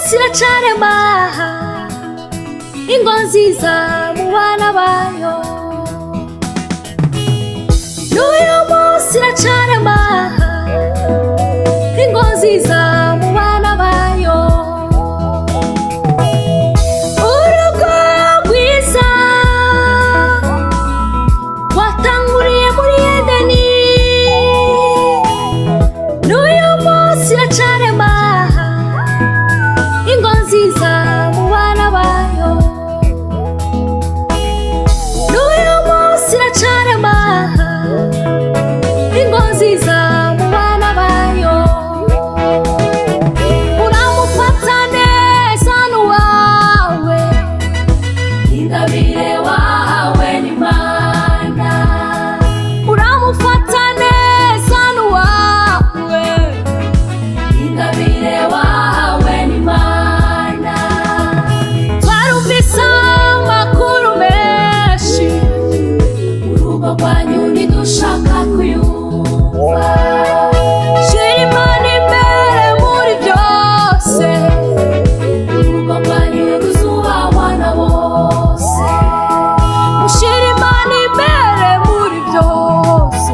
munsi iracarema ingo nziza mu bana bayo. N'uyu munsi iracarema ingo nziza mu bana bayo. Urugo rwiza watanguriye muri Edeni, n'uyu munsi iracarema ingo nziza mu bana bayo. N'uyu munsi iracarema ingo nziza mu bana bayo. Uramufata neza n'uwawe, ingabire wahawe n'Imana. Uramufata neza n'uwawe, ingabire wahawe n'Imana. Twarumvise amakuru menshi, urugo rwanyu ntidushaka kuyumva. Shira Imana imbere muri byose, urugo rwanyu ruzubahwa na bose. Ushyira Imana imbere muri byose,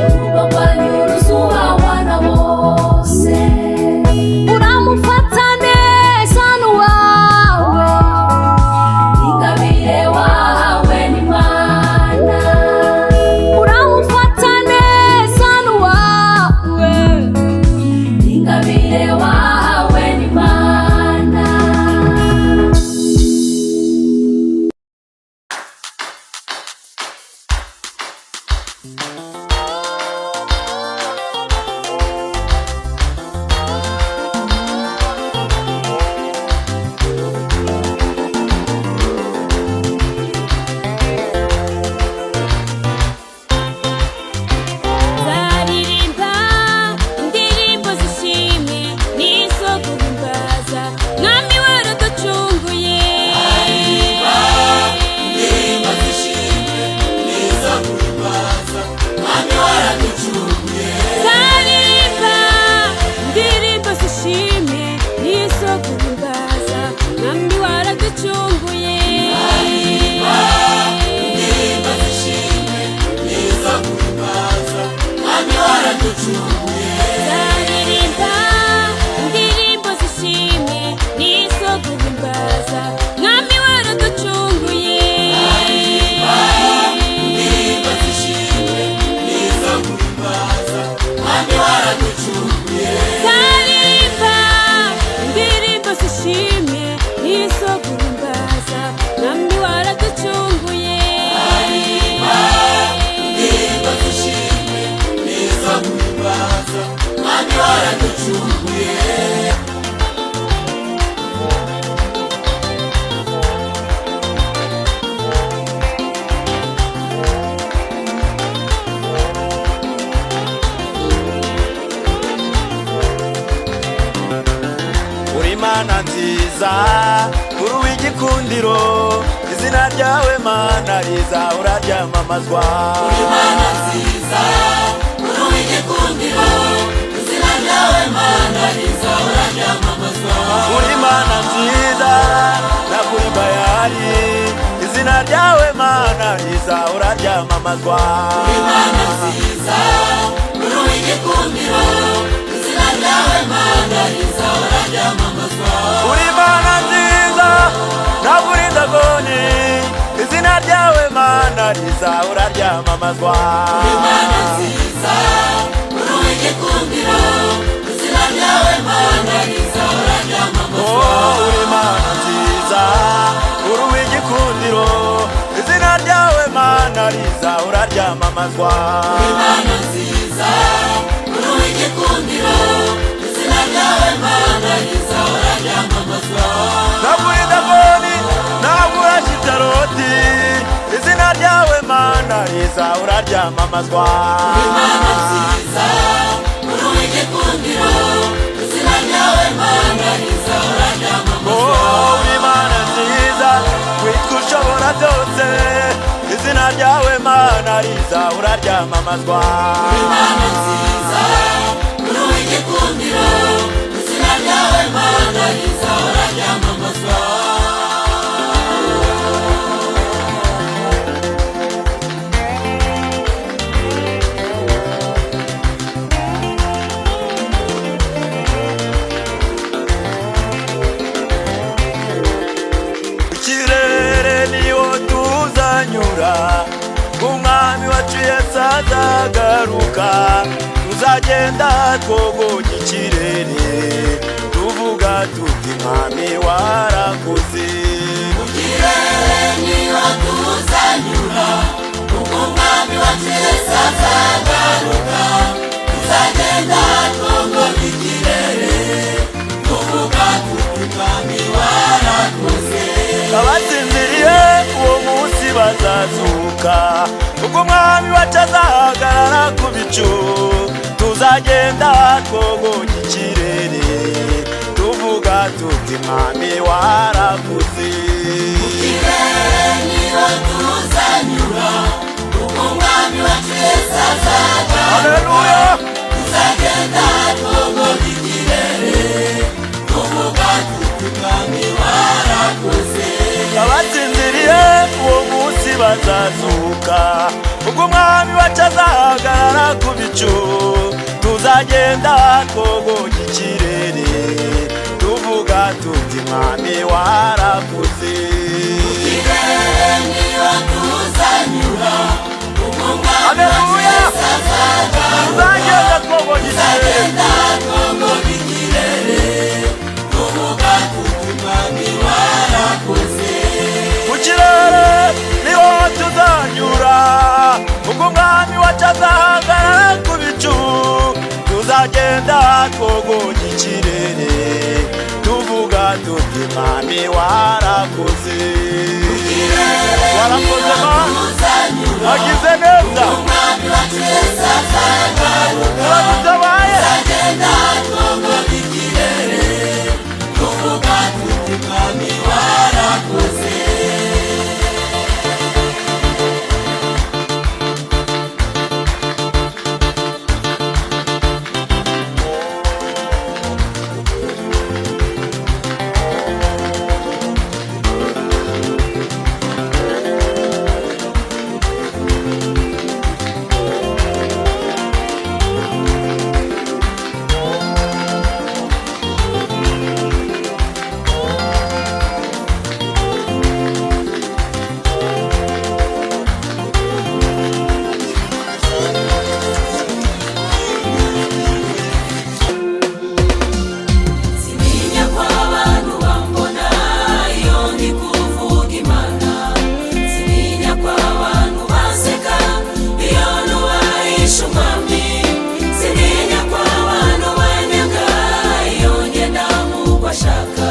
urugo rwanyu ruzubahwa na bose. Uramufata neza n'uwawe, ingabire wahawe n'Imana. Uramufata neza n'uwawe, ingabire wahawe n'Imana. Nzaririmba indirimbo zishimwe n'izo guhimbaza, Mwami waraducunguye. Indirimbo zishimwe n'izo guhimbaza, Mwami waraducunguye. Nzaririmba indirimbo zishimwe n'izo guhimbaza, Mwami waraducunguye. Indirimbo zishimwe n'izo guhimbaza, Mwami waraducunguye. Nzaririmba indirimbo zishimwe n'izo guhimbaza, Mwami waraducunguye. Indirimbo zishimwe n'izo guhimbaza, Mwami waraducunguye. Nzaririmba indirimbo zishimwe n'izo guhimbaza, Mwami waraducunguye. Indirimbo zishimwe n'izo guhimbaza, Mwami waraducunguye. Uri Mana nziza, uri uw'igikundiro, izina ryawe Mana rizahora ryamamazwa. Imana nziza, uri uw'igikundiro, izina ryawe Mana rizahora ryamamazwa. Uri Mana nziza, nakuri Bayali, izina ryawe Mana rizahora ryamamazwa. Imana nziza, uri uw'igikundiro, izina ryawe Mana rizahora ryamamazwa. Uri Mana nziza, nakuri Dagoni, izina ryawe Mana rizahora ryamamazwa. Imana nziza, uri uw'igikundiro, izina ryawe Mana rizahora ryamamazwa. Oh, uri Mana nziza, uri uw'igikundiro, izina ryawe Mana rizahora ryamamazwa. Imana nziza, uri uw'igikundiro, izina ryawe Mana rizahora ryamamazwa. Ntabwo Dagoni, ntabwo Ashitaroti, izina ryawe Mana rizahora ryamamazwa. Imana nziza, uri uw'igikundiro, izina ryawe Mana rizahora ryamamazwa. Oh, uri Mana nziza, witwa ushobora byose, izina ryawe Mana rizahora ryamamazwa. Imana nziza, uri uw'igikundiro, izina ryawe Mana azagaruka, tuzagenda twogoye ikirere, tuvuga tuti mwami warakoze. Mu kirere niho tuzanyura, ubwo umwami wacu Yesu azagaruka, tuzagenda twogoye ikirere, tuvuga tuti mwami warakoze. Abasinziriye uwo munsi bazazuka, ubwo umwami wacu azahagarara ku bicu, tuzagenda twogoye ikirere, tuvuga tuti mwami warakoze. Mu kirere niho tuzanyura, ubwo umwami wacu Yesu azagaruka, Haleluya! tuzagenda twogoye ikirere, tuvuga tuti mwami warakoze. Abasinziriye uwo munsi bazazuka, ubwo umwami wacu azahagarara ku bicu, tuzagenda twogoye ikirere, tuvuga tuti mwami warakoze. Mu kirere niho tuzanyura, ubwo umwami wacu Haleluya! Yesu azagaruka, Tuzagenda twogoye ikirere. tuzagenda twogoye ikirere, tuvuga tuti mwami warakoze. Mu kirere niho tuzanyura, ubwo umwami wacu azahagarara ku bicu, tuzagenda twogoye ikirere, tuvuga tuti mwami warakoze. Mu kirere Warakoze niho Mana, tuzanyura, wagize neza, umwami wacu Yesu azagaruka, uradutabaye. tuzagenda twogoye ikirere, tuvuga tuti mwami warakoze. Sintinya ko abantu bambona iyo ndi kuvuga Imana, sintinya ko abantu baseka iyo nubahisha umwami, sintinya ko abantu banyanga iyo ngenda nk'uko ashaka,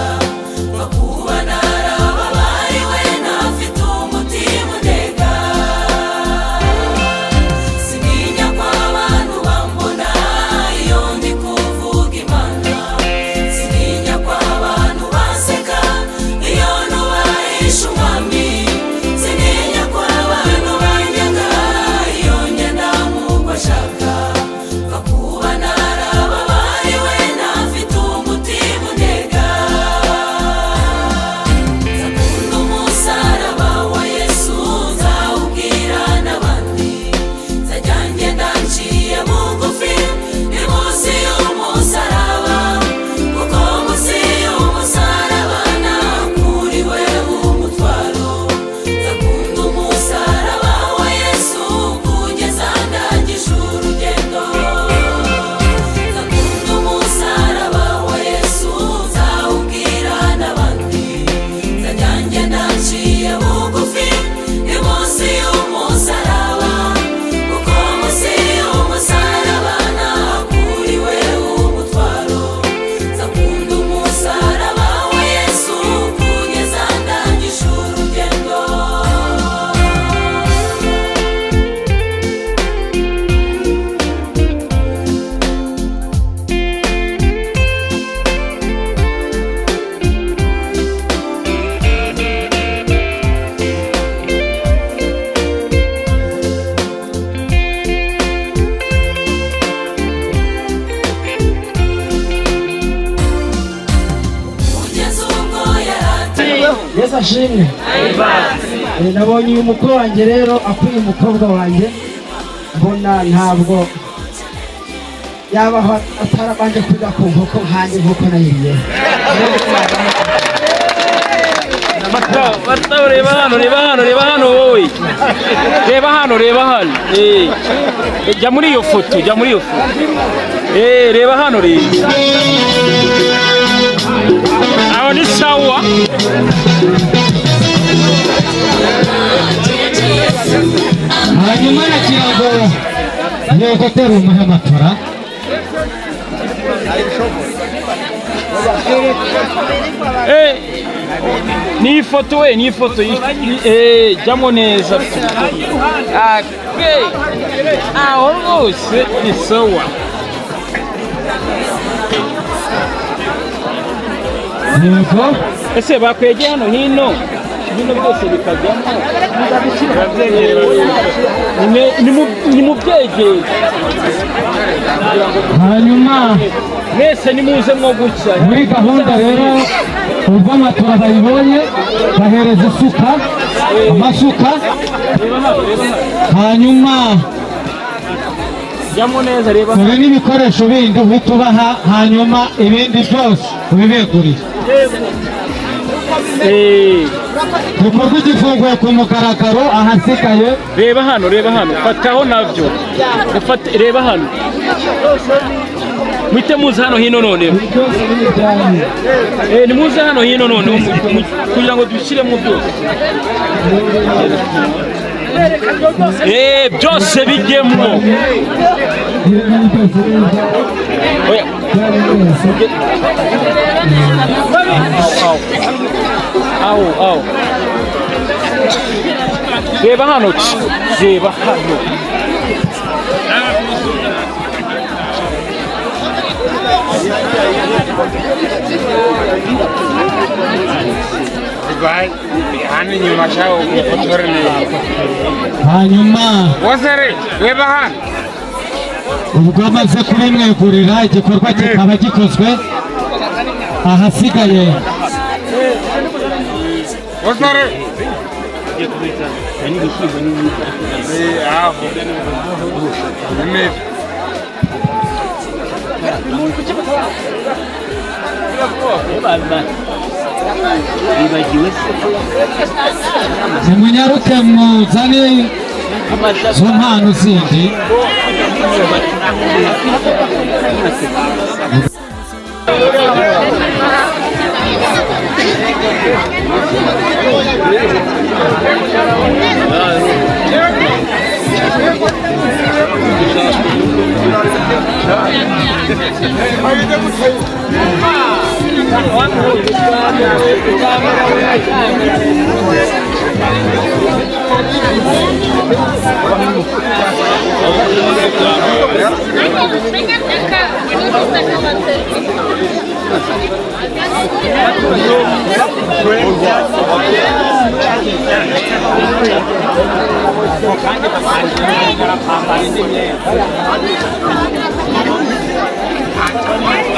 mva kuba narababariwe ntafite umutima undega. Sintinya ko abantu bambona iyo ndi kuvuga Imana, sintinya ko abantu baseka iyo nubahisha umwami, sintinya ko abantu banyanga iyo ngenda nk'uko ashaka, mva kuba narababariwe ntafite umutima undega. Nzakunda umusaraba wa Yesu, nzawubwira n'abandi, nzajya ngenda nciye bugufi ni munsi y'umusaraba, kuko munsi y'umusaraba nakuriwe umutwaro. Nzakunda umusaraba wa Yesu kugeza ndangije urugendo. Nzakunda umusaraba wa Yesu, nzawubwira n'abandi, nzajya ngenda nciye bugufi ni munsi y'umusaraba, kuko munsi y'umusaraba nakuriwe umutwaro. Nzakunda umusaraba wa Yesu kugeza ndangije urugendo. Kugeza ubwo yarataye. Yesu ashimwe. Nabonye uyu mukwe wanjye rero akwiye umukobwa wanjye, mbona ntabwo yabaho atarabanje kurya ku nkoko nkanjye nk'uko nayiriye. Fata, reba hano, reba hano, reba hano wowe. Reba hano, reba hano. Jya muri iyo foto, jya muri iyo foto. Reba hano reba. Aho ni sawa. Hanyuma nagira ngo yego tera umuhe matora. Ni ifoto we, ni ifoto. Jyamo neza. Okay. Aho rwose ni sawa. Yego. Ese bakwegeye hano hino? Bino byose bikajyamo. Ni mu byegeye. Hanyuma mwese nimuze mwo gutya. Muri gahunda rero ubwo amatora bayibonye bahereza isuka, amasuka. Hanyuma jyamo neza reba. Dore n'ibikoresho bindi uhita ubaha, hanyuma ibindi byose ubibegurire. Gikorwa gifunguye ku mugaragaro, ahasigaye reba hano, reba hano, fataho nabyo. Ufate, reba hano. Mwite muze hano hino none. Nimuze hano hino none kugira ngo dushyiremo byose. Byose bijyemo. Oya. Aho, aho. Reba hano, reba hano. Hanyuma ubwo amaze kubimwegurira igikorwa kikaba gikozwe, ahasigaye nimunyaruke muzane zo mpano zindi.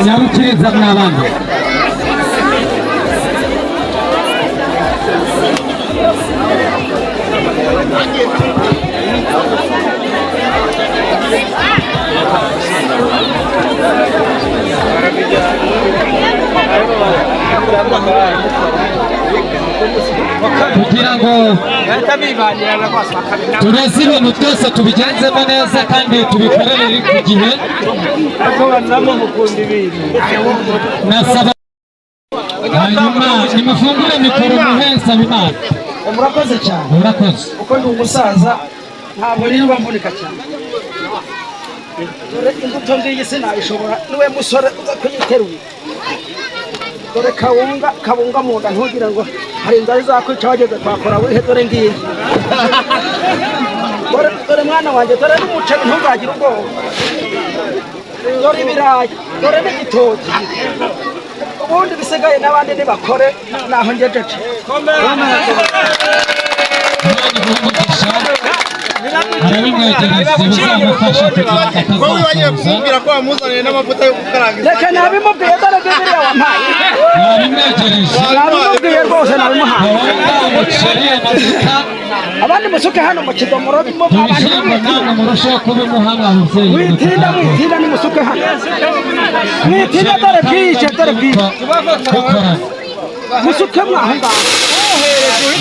Nyarukiriza mw'abana. Kugira ngo tureze ibintu byose tubigenzemo neza kandi tubikorere ku gihe, nasaba hanyuma nimufungure mikoro muhe Nsabimana. Murakoze cyane. Murakoze. Kuko ndi umusaza ntabwo nirirwa mvunika cyane. Dore imbuto ngiyi sinayishobora, niwe musore uza kuyiterura. Dore kawunga, kabunga mu nda ntugira ngo hari inzara izakwica wageze kwakora wihe, dore ngiyi. Dore mwana wanjye, dore n'umuceri ntuzagire ubwoba. Dore ibirayi, dore n'igitoki. Ubundi bisigaye n'abandi nibakore naho ngejeje. Arabimwegereza bizamufasha kugira wowe ko wamuzaniye n'amavuta yo gukaranga. Reka nabimubwiye, dore Bibiliya wampaye. Nabimwegereje. Nabimubwiye rwose, nabimuhaye. Umuceri, amavuta. Abandi musuke hano mu kidomoro bimo. Ibishyimbo namwe murusheho kubimuha ababyeyi. Mwitinda, mwitinda, nimusuke hano. Mwitinda, dore bwije, dore bwije. Musuke mwaho ngaho.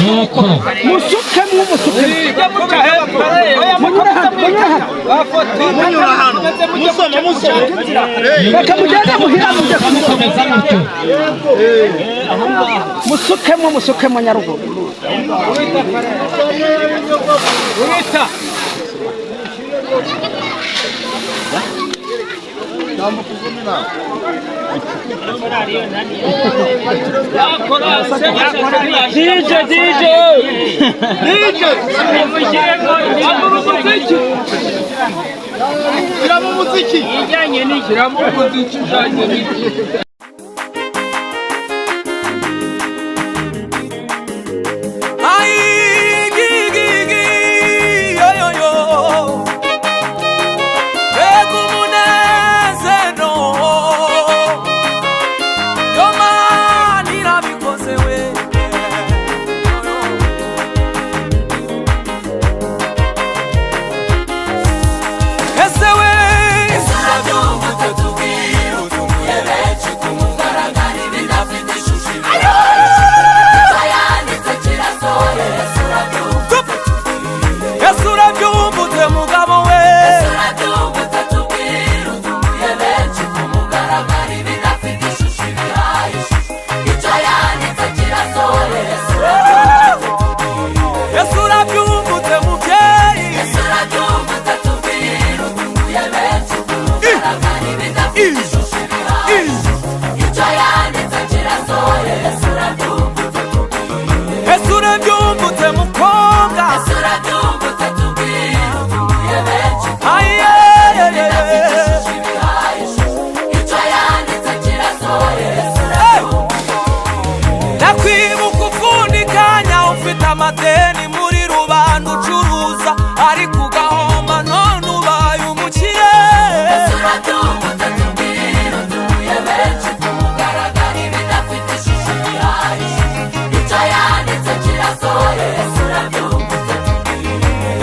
Nuko Musukemwo, musukemwo. Munyure hano, munyure hano. Munyura hano, musoma, musoma. Reka mugende muhira mujye. Mukomeza mutyo. Musukemwo, musukemwo nyaruguru. DJ, DJ. Shyiramo umuziki. Shyiramo umuziki ujyanye n'iki. Ai, gi, gi, gi, yo, yo, yo. Mbega umunezero, yo Mana irabikoze we. Ese we, urabyumva ute tubwire, utuye benshi ku mugaragaro ibidafite ishusho. Ese urabyumva ute mugabo we? Ese urabyumva ute mubyeyi? Ese urabyumva ute mukobwa? Aye. Ndakwibuka upfundikanya ufite amadeni muri rubanda ucuruza ariko ugahomba, none ubaye umukire.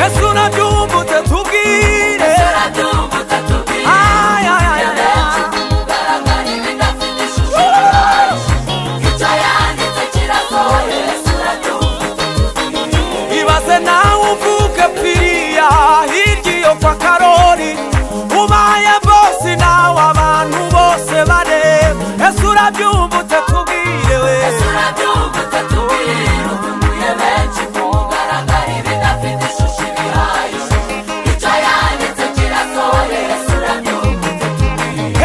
Ese urabyumva ute tubwire? Ay, ay, ay, ay. Ibaze nawe uvuke piriya hirya iyo kwa Karori, ubaye bosi nawe abantu bose bareba. Ese urabyumva ute tubwire we?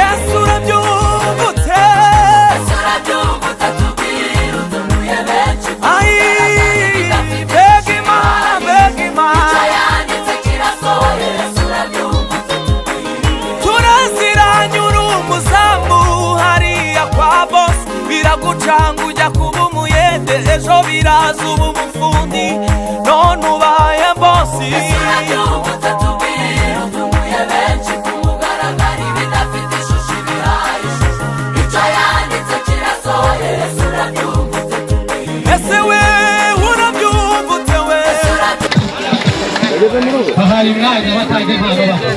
Ese urabyumva ute? Ai, mbega Imana, mbega Imana. Turaziranye uri umuzamu hariya kwa bosi, biragucanga ujya kuba umuyede, ejo biraza uba umufundi, none ubaye bosi. Ese we urabyumva ute we? Bahaye umwanya batanga impano baha.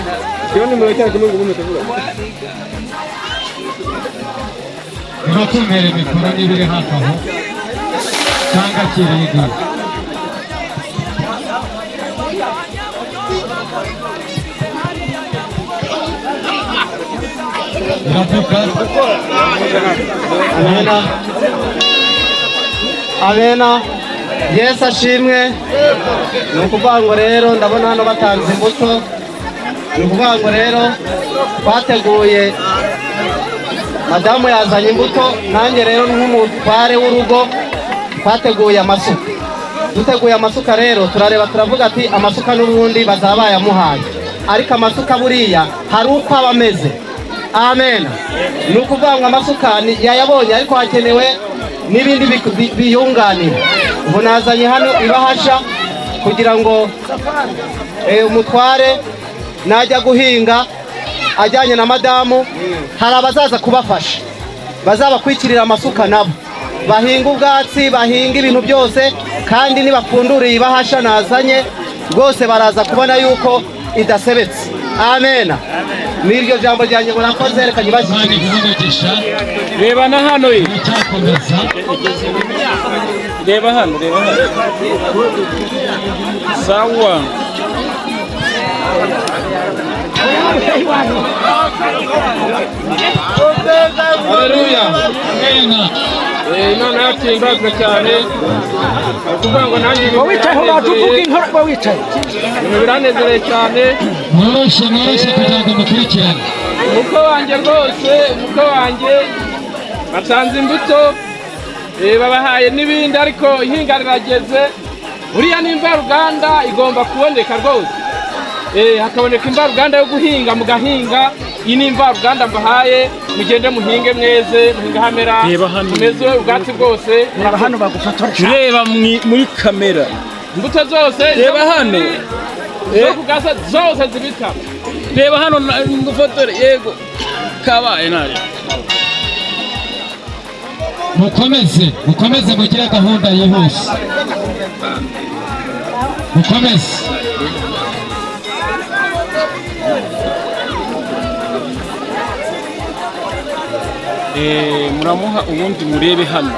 Nibatumere mikoro niba iri hafi aho cyangwa kiringiye. Iravuga. Amena, amena. Yesu ashimwe. Ni ukuvuga ngo rero ndabona hano batanze imbuto. Ni ukuvuga ngo rero twateguye, madamu yazanye imbuto, nanjye rero nk'umutware w'urugo twateguye amasuka. Duteguye amasuka rero turareba turavuga ati amasuka n'ubundi bazaba bayamuhaye, ariko amasuka buriya hari uko aba ameze. Amen. Ni ukuvuga ngo amasuka yayabonye, ariko hakenewe n'ibindi biyunganira. Ubu nazanye hano ibahasha kugira ngo umutware najya guhinga ajyanye na madamu, hari abazaza kubafasha bazabakwikirira amasuka, nabo bahinga ubwatsi, bahinga ibintu byose. Kandi nibapfunduriye ibahasha nazanye rwose baraza kubona yuko idasebetse. Amen. N'iryo jambo ryanjye, murakoze, reka Imana nyibashyikirize. iguhe umugisha. Reba na hano ye. Turacyakomeza. Reba hano, reba hano. Sawa. Haleluya. Imana yacu ihimbazwe cyane. Kuvuga ngo nanjye Wowe wicaye aho batuvuga inkora, wowe wicaye. Ibintu biranezereye cyane. Mworoshye, mworoshye kugira ngo mukurikirane. Umukwe wanjye rwose, umukwe wanjye batanze imbuto, babahaye n'ibindi, ariko ihinga rirageze. Buriya n'imvaruganda igomba kuboneka rwose. Hakaboneka imvaruganda yo guhinga, mugahinga. Iyi ni imvaruganda mbahaye, mugende muhinge mweze, muhinge hamera, mumeze ubwatsi bwose. Reba hano bagufotoresha. Reba muri kamera. Imbuto zose reba hano. Zo kugasa zose zibita. Reba hano ngufotore, yego. Kabaye nari. Mukomeze, mukomeze mugire gahunda yihuse. Mukomeze. Muramuha ubundi murebe hano.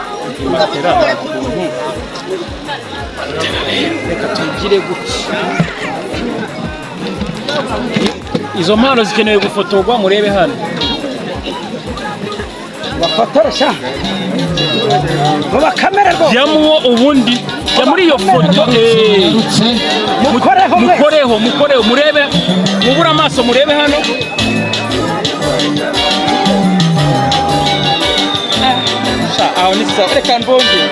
Matera ukuntu. Reka tugire gutya. Izo mpano zikenewe gufotorwa, murebe hano. Bafotoresha. Muba kamera rwose. Jamwo ubundi, jya muri iyo foto. Mukoreho mwese. Mukoreho, mukoreho, murebe, mubure amaso murebe hano. Aho ni sawa, reka mbonge.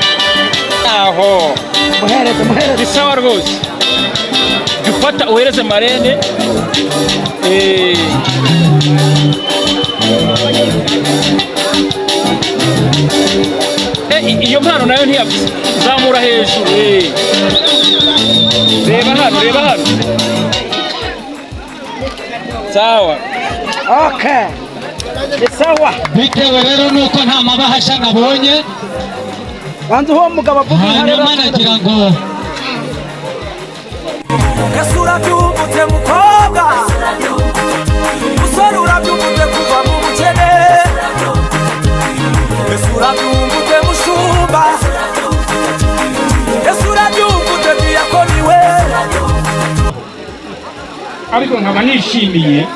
Aho. Muhereze, muhereze. Ni sawa rwose. Jya uhereze marene. Iyo mpano nayo ntiyavuze. Zamura hejuru. Reba hano, reba hano. Sawa. Okay. Ni sawa. Bitewe rero nuko nta mabahasha nabonye, banza uwo mugabo avuga hanyuma nagira ngo Yesu urabyumvutse mukobwa, musore urabyumvutse kuva mu bukene, Yesu urabyumvutse mushumba, Yesu urabyumvutse diyakoni we. Ariko nkaba nishimiye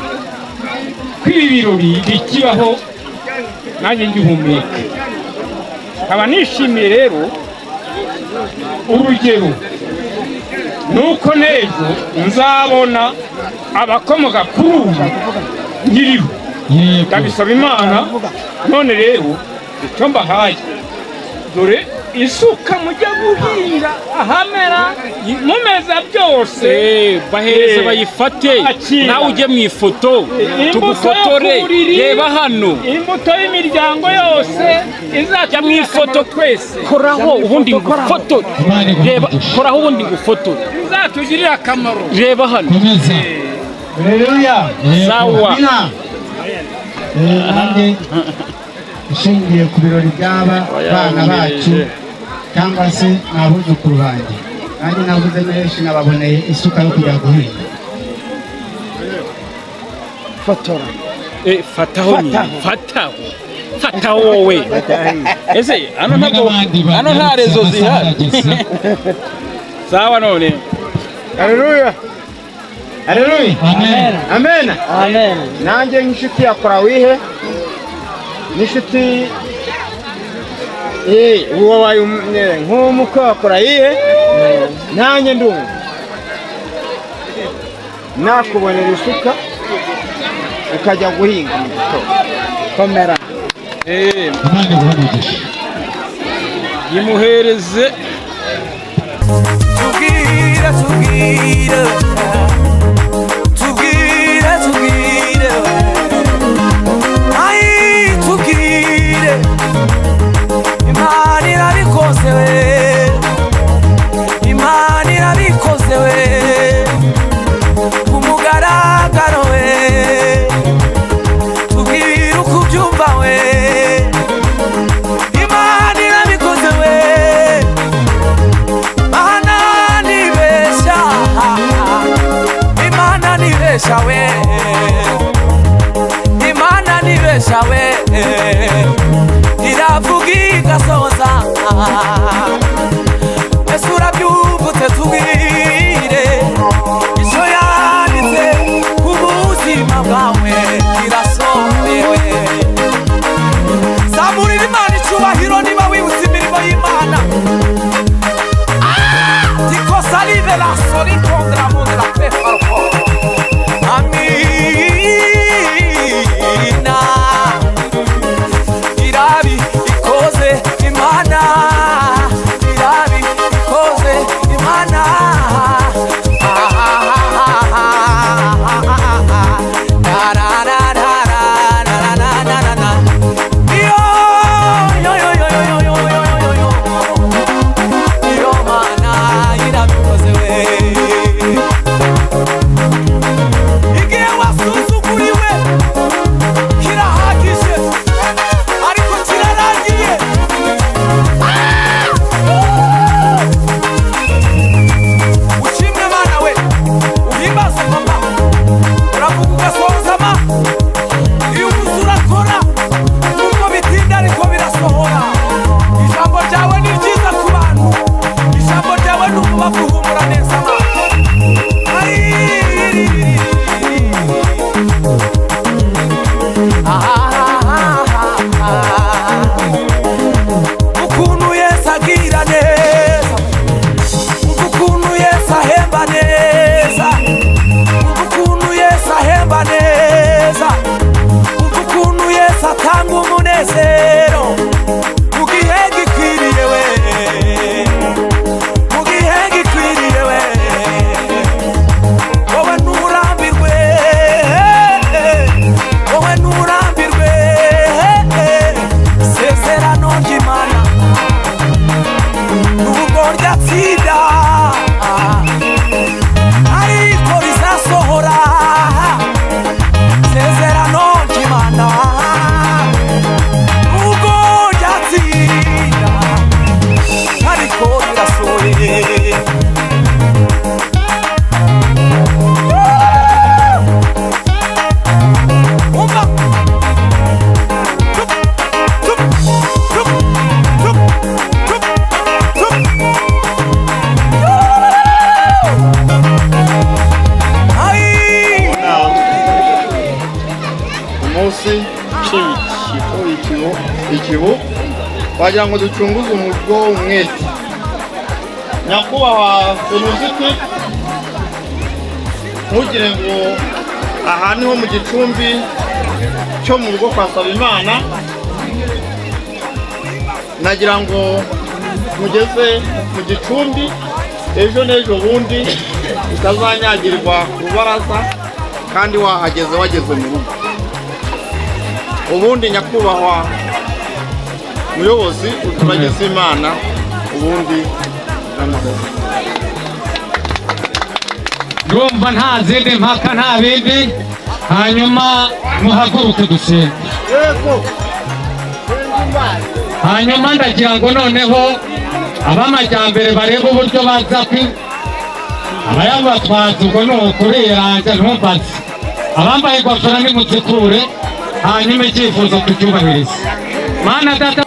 ko ibi birori bikibaho nanjye ngihumeka. Nkaba nishimiye rero urugero nuko n'ejo nzabona abakomoka kuri ubu nkiriho. Ndabisaba Imana. None rero icyo mbahaye, dore isuka mujya guhinga ahamera mumeza byose, bahereze bayifate, nawe ujye mu ifoto tugufotore. Reba hano imbuto y'imiryango yose izajya mu ifoto twese. Koraho ubundi ngufotore. Reba, koraho ubundi ngufotore, izatugirira akamaro. Reba hano. Haleluya. Sawa. Nanjye ishingiye ku birori by'aba bana bacu cyangwa se n'abuzukuru banjye, nanjye navuze menshi, nababoneye isuka yo kujya guhinga. Fotora. Fataho nyine, fataho, fataho wowe. Ese hano ntabwo, hano nta rezo zihari. Sawa none. Haleluya. Haleluya. Amen. Amen. Amen. Nanjye nk'inshuti ya Korawihe n'inshuti uwo wabaye nk'umukwe wa Korawihe, nanjye ndumva nakubonera isuka ukajya guhinga mu gitondo. Komera. Imana iguhe umugisha. Yimuhereze. Tubwire, tubwire, tubwire, tubwire, ayi tubwire, Imana irabikoze we, Imana irabikoze we, ku mugaragaro we, tubwire uko ubyumva we, Imana irabikoze we. Imana nibesha, Imana nibesha we, Imana nibesha we, iravuga igasohoza. Ikoze Imana, irabikoze Imana. Na na na na na na na na na. Yo yo yo yo yo yo yo yo yo. Iyo Mana irabikoze we. Igihe wasuzuguriwe kirahagije, ariko kirarangiye. Ushimwe Mana we, uhimbaze papa, uravuga ugasohoza ma. Iyo uvuze urakora, nubwo bitinda ariko birasohora. Ijambo ryawe ni ryiza ku bantu, ijambo ryawe ni umubavu uhumura neza ma. Ukuntu Yesu agira neza, ukuntu Yesu ahemba neza, ukuntu Yesu ahemba neza, ukuntu Yesu atanga umunezero mu gihe gikwiriye we, mu gihe gikwiriye we. Wowe nturambirwe, wowe nturambirwe. Isezerano ry'Imana nubwo ryatsinda ariko rizasohora. Isezerano ry'Imana nubwo ryatsinda ariko rirasohoye. Umva! Tup, tup, tup, tup, tup, tup. Ai! Umunsi ikibu wagira ngo ducunguze umuryo umwete. Nyakubahwa Perezida, ntugire ngo aha niho mu gicumbi cyo mu rugo kwa Sabimana. Nagira ngo mugeze mu gicumbi ejo n'ejo bundi utazanyagirwa ku rubaraza kandi wahageze, wageze mu rugo. Ubundi nyakubahwa muyobozi, uturagize Imana, ubundi n'amahoro. Ndumva nta zindi mpaka, nta bindi. Hanyuma muhaguruke dusenge. Hanyuma ndagira ngo noneho ab'amajyambere barebe uburyo baza kwi abayabatwaza. Ubwo ni ukuriranja, ntumbaze. Abambaye ingofero nimuzikure, hanyuma icyifuzo tucyubahirize. Mana Data.